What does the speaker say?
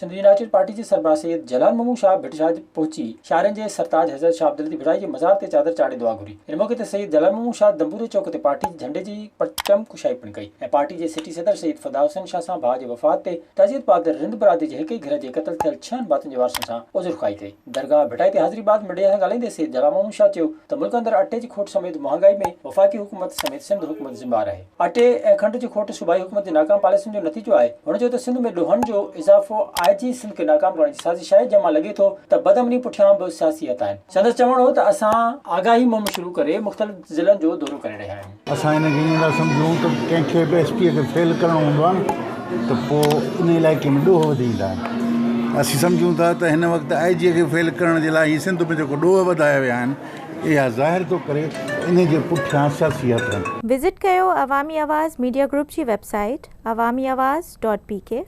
Sindh united party جي سربراهه سيد جلال محمود شاهه ڀٽ شاهه پهچي شاعرن جي سرتاج حضرت شاهه عبداللطيف ڀٽائي جي مزار تي چادر چاڙهي دعا گهري. ان موقعي تي سيد جلال محمود شاهه دنبوري چوڪ تي پارٽي جي جهنڊي جي پرچم ڪشائي پڻ ڪئي ۽ پارٽي جي سٽي صدر سيد فدا حسين شاهه سان ڀاء جي وفات تي تعزيت بعد رند برادري جي هڪ ئي گهر جي قتل ٿيل ڇهن ڀاتين جي وارثن سان عذرخواهي ڪئي. درگاهه ڀٽائي تي حاضري بعد ميڊيا سان ڳالهائيندي سيد جلال محمود شاهه چيو ته ملڪ اندر اٽي جي کوٽ سميت مهانگائي ۾ وفاقي حڪومت سميت سنڌ حڪومت ذميوار آهي. اٽي ۽ کنڊ جي کوٽ صوبائي حڪومت جي ناڪام پاليسين جو نتيجو آهي. هن چيو ته سنڌ ۾ ڏوهن جو اضافو آء جي سنڌ کي ناڪام ڪرڻ جي سازش آهي جنهن مان لڳي ٿو ته بدامني پٺيان به سياسي هٿ آهن. سندس چوڻ هو ته اسان آگاهي مهم شروع ڪري مختلف ضلعن جو دورو ڪري رهيا آهيون. اسان ان کي ائين ٿا سمجهون ته ڪنهن کي به ايس پي کي فيل ڪرڻو هوندو آهي نه ته پوء ان علائقي ۾ ڏوهه وڌي ويندا آهن. اسين سمجهون ٿا ته هن وقت آء جي کي فيل ڪرڻ جي لاء هي سنڌ ۾ جيڪو ڏوهه وڌايا ويا آهن اها ظاهر ٿو ڪري ته انهي جي پٺيان سياسي هٿ آهن. وزٽ ڪيو عوامي آواز ميڊيا گروپ جي website Awami Awaz dot P K.